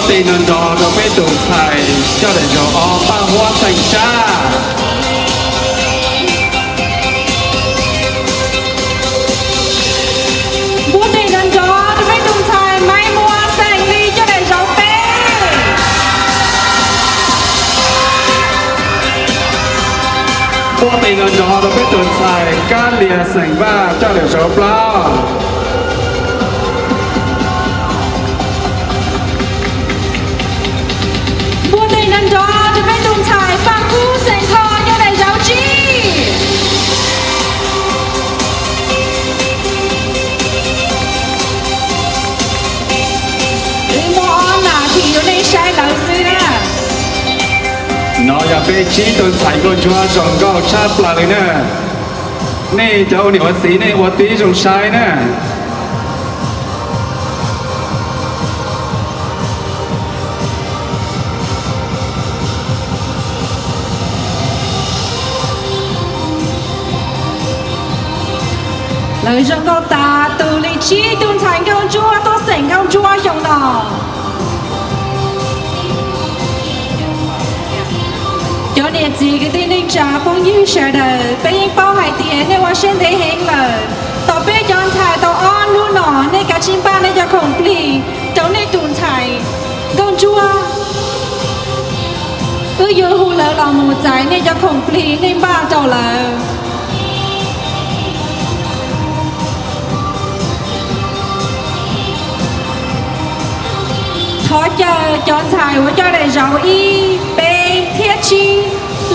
Tes nrov nrov rau peb tus ntxhais coj daim zauv ob Paj Huab xeem Tsab. Npuaj tes nrov nrov rau peb tus ntxhais Maiv Muas xeem Lis coj daim zauv peb. Npuaj tes nrov nrov rau peb tus ntxhais Kab Lias xeem Vaj coj daim zauv plaub. Npuaj tes nrov nrov rau peb tus ntxhais Paj Kub xeem Thoj coj daim zauv tsib. Wb muab ob nas this rau nej saib lawv xwb na. No yog peb tsib tus ntxhais nkauj ntsuab zoo nkauj tshaj plaws li na. Nej cov ua niam ua txiv nej ua tib zoo saib na. Lawv zoo nkauj tas tus li tsib tus ntxhais nkauj ntsuab tuaj xeem nkauj ntsuab xyoo no. Cov niam txiv kwv tij neej tsa phooj ywg sawv daws, peb yeej paub hais tias nej ua siab ntev heev lawm. Tos peb cov ntxhais tau ob hnub no, nej kav tsij npaj nej cov khoom plig rau nej tus ntxhais nkauj ntsuab. Wb yuav hu lawv los mus txais nej cov khoom plig nej npaj rau lawv. Thov caw cov ntxhais uas coj daim zauv ib, peb thiab tsib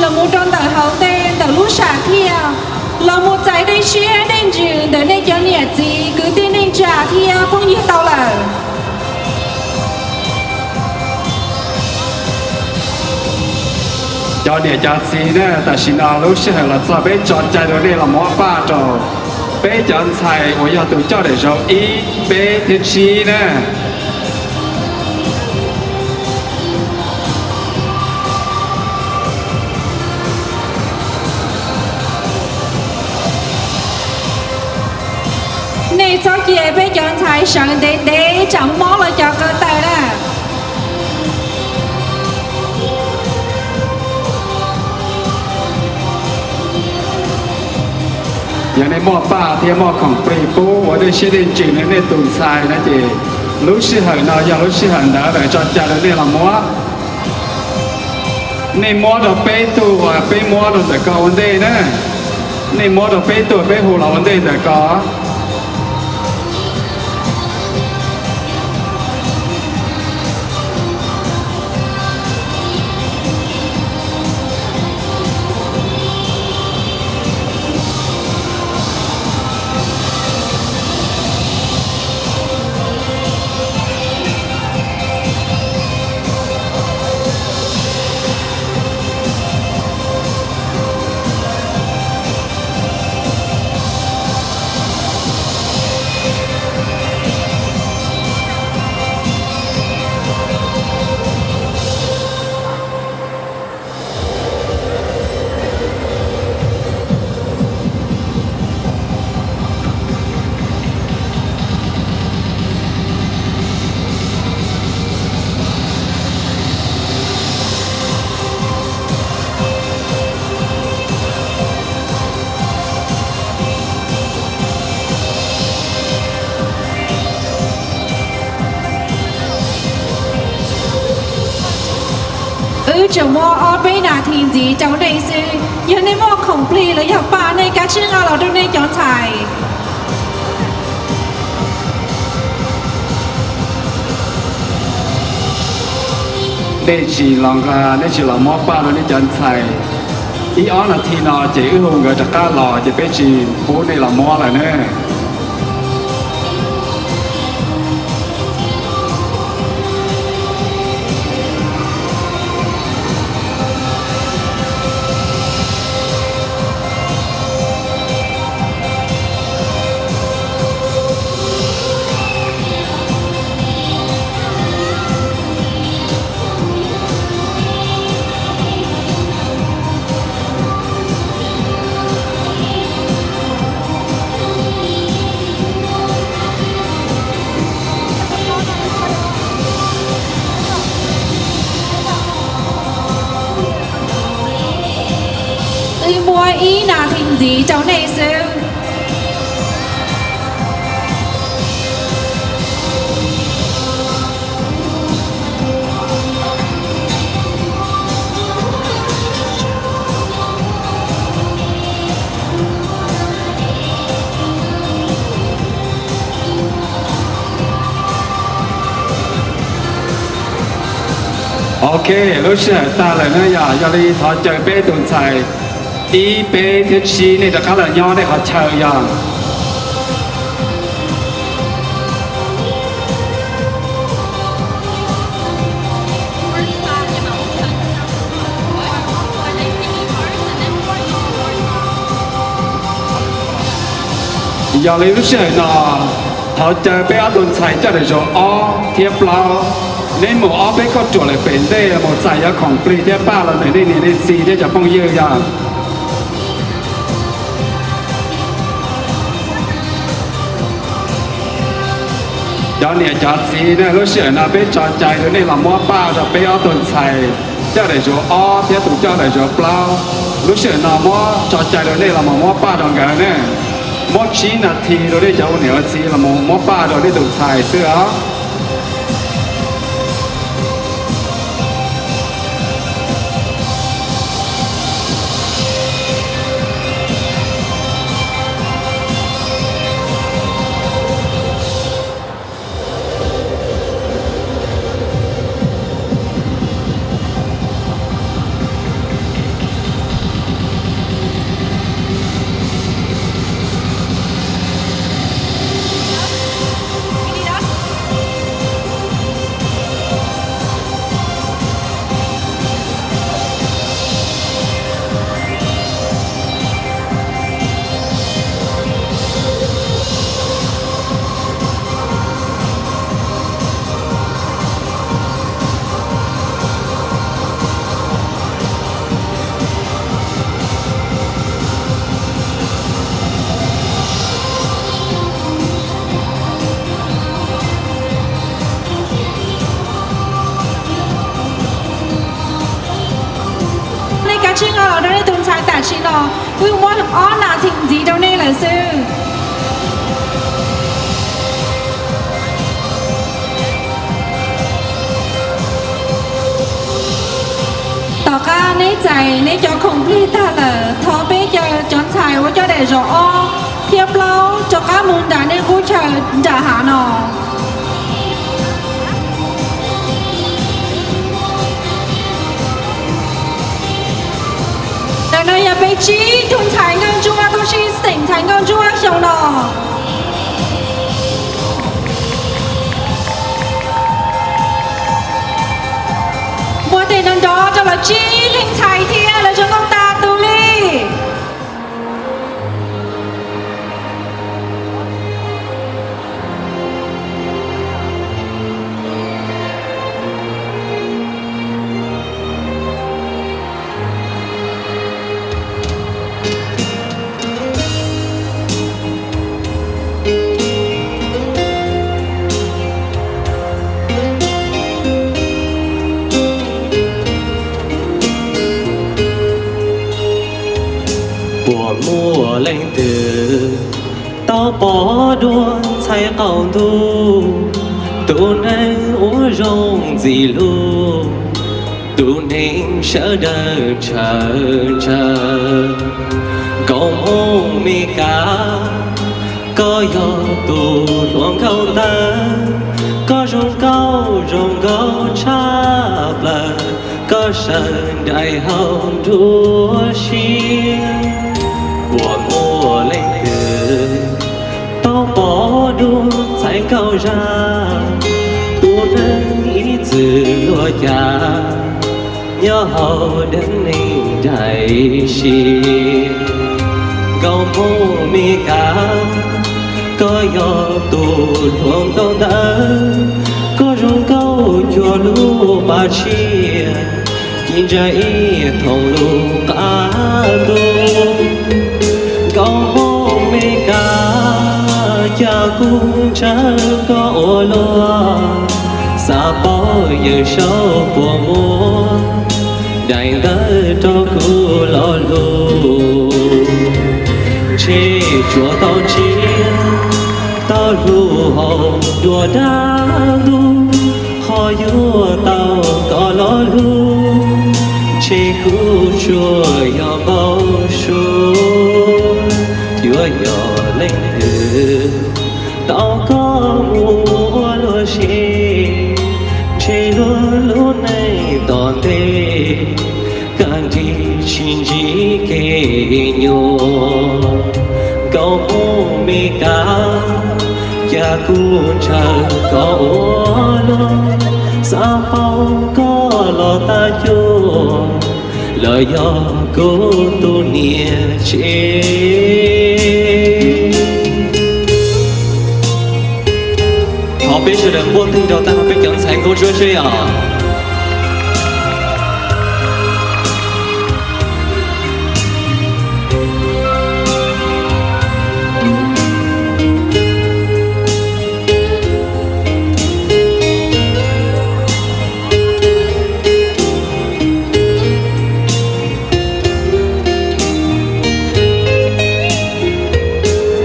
los mus rau ntawm hauv ntej ntawm lub sam thiaj, los mus txais dej siab dej ntsws ntawm nej cov niam txiv kwv tij neej tsa thiab phooj ywg tau lawm. Cov niam cov txiv na, tam sim no lub sij hawm los txog peb tso cai rau nej los muab paj rau peb cov ntxhais uas yog tus coj daim zauv ib, peb thiab tsib na. Nej txhob cia peb cov ntxhais sawv ntev ntev tsam mob lawv cov ko taw na. Yog nej muaj paj thiab muaj khoom plig pub ua dej siab dej ntsws rau nej tus ntxhais no ces lub sij hawm no yog lub sij hawm ntawd lawm, tso cai rau nej los muab. Nej muab rau peb tug uas peb muab rau ntawm ko ua ntej na. Nej muab rau peb tug peb hu los ua ntej ntawm ko. Wb tsuas muab ob peb nas this ntxiv rau nej xwb. Yog nej muaj khoom plig los yog paj, nej kav tsij nqa los rau nej cov ntxhais. Nej tsis los nqa, nej tsis los muab paj rau nej cov ntxhais ib ob nas this no ces wb hu nkawd rov qab los ces peb tsis pub nej los muab lawm ne. rau nej xwb. Ok, lub sij hawm tag lawm na yog, yog li thov caw peb tus ntxhais ib, peb thiab tsib nej rov qab los nyob nej qhov chaw yog. Yog li lub sij hawm no thov caw peb ob tug ntxhais coj daim zos ob thiab plaub, neb mus ob peb kauj ruam lawm pem ntej mus txais yuav khoom plig thiab paj los ntawm nej niam nej txiv thiab cov phooj ywg yog. Cov niam cov txiv na, lub sij hawm no peb tso cai rau nej los muab paj rau peb ob tug ntxhais coj daim zos ob thiab tus coj daim zos plaub. Lub sij hawm no muab tso cai rau nej los mus muab paj rau nkawd ne. Muab tsib nas this rau nej cov ua niam ua txiv los mus muab paj rau nej tus ntxhais xwb os. Nej kav tsij nqa los rau nej tus ntxhais tam sim no, wb muab ob nas this ntxiv rau nej lawm xwb. Tom qab neb txais neb cov khoom plig tag lawm, thov peb caw cov ntxhais uas coj daim zos ob thiab plaub rov qab mus nram nej qub chaw nram hav no. Ntawm no yog peb tsib tug ntxhais nkauj ntsuab, tau sib xeem ntxhais nkauj ntsuab xyoo no. Muab tej no nrov rau lawv tsib leeg ntxhais thiab lawv zoo nkauj tas tus li. Puas muaj leej twg tau pom dua ntxhais qaum ntuj, tus neeg uas zoo ntxim hlub, tus neeg sawv daws ntshaw ntshaw. Nkauj Hmoob Mes Kas, koj yog tus hluas nkauj ntawd, koj zoo nkauj zoo nkauj tshaj plaws, koj sawv nraim hauv nruab siab. Puas muaj leej twg tau pom dua ntxhais nkauj zaj, tus neeg ib txwm luag cas nyob hauv dev neeg nraim siab. Nkauj Hmoob Mes Kas, koj yog tus hluas nkauj ntawd, koj zoo nkauj cuag lub pas tshiab, ci ntsa ib thooj lub qab ntuj. Nkauj Hmoob Mes Kas, cas kuv ntshaw koj ua luaj, xav paub yawm saub puas muab daim ntawv rau kuv lo lus. Ntshe tsuas tau ntsiab, tau hlub hauv dua dab ntub, qhov yuav tau koj los hlub, ntshe kuv tsuas yog npau suav. Yuav yog leej twg tau koj mus ua luag seb, ntshe luag lub neej tom ntej kaj nrig tsis ntsib kev nyuam. Nkauj Hmoob Mes Kas, cas kuv ntshaw koj ua luag, xav paub koj los tag cuag lawm yog kuv tus niam tsev. Thov peb sawv daws npuaj teg rau tag peb cov ntxhais nkauj ntsuab seb yog.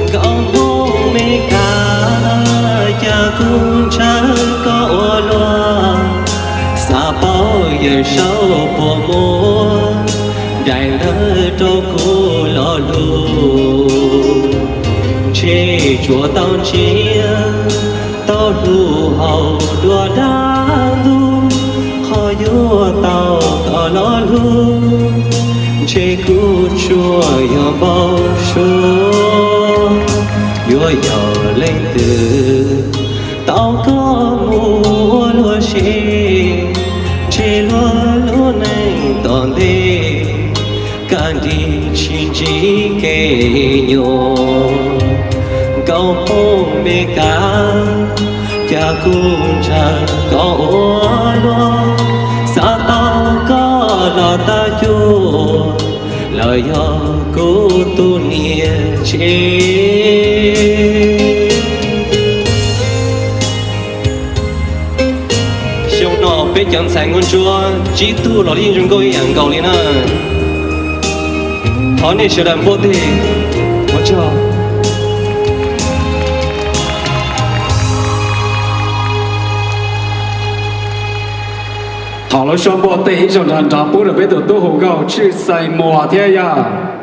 Nkauj Hmoob Mes Kas, cas kuv ntshaw koj ua luag, xav paub Yawm Saub puas muab daim ntawv rau kuv los hlub. Ntshe tsuas tau ntsiab, tau hlub hauv dua dab ntub, qhov yuav tau koj los hlub, ntshe kuv tsuas yog npau suav. Yuav yog leej twg tau koj mus ua luag seb, ntshe luag lub neej tom ntej kaj nrig tsis ntsib kev nyuam. Nkauj Hmoob Mes Kas, cas kuv ntshaw koj ua luag, xav tau koj los tag cuag lawm yog kuv tus niam tsev. Xyoo no peb cov ntxhais nkauj ntsuab tsib tug los yeej zoo nkauj ib yam nkaus li na. Thov nej sawv daws npuaj teg. Ua tsaug. Thov lub suab npuaj teg ib zaug nrov nrov pub rau peb tus tub hu nkauj Tshwj Xais Muas thiab yog.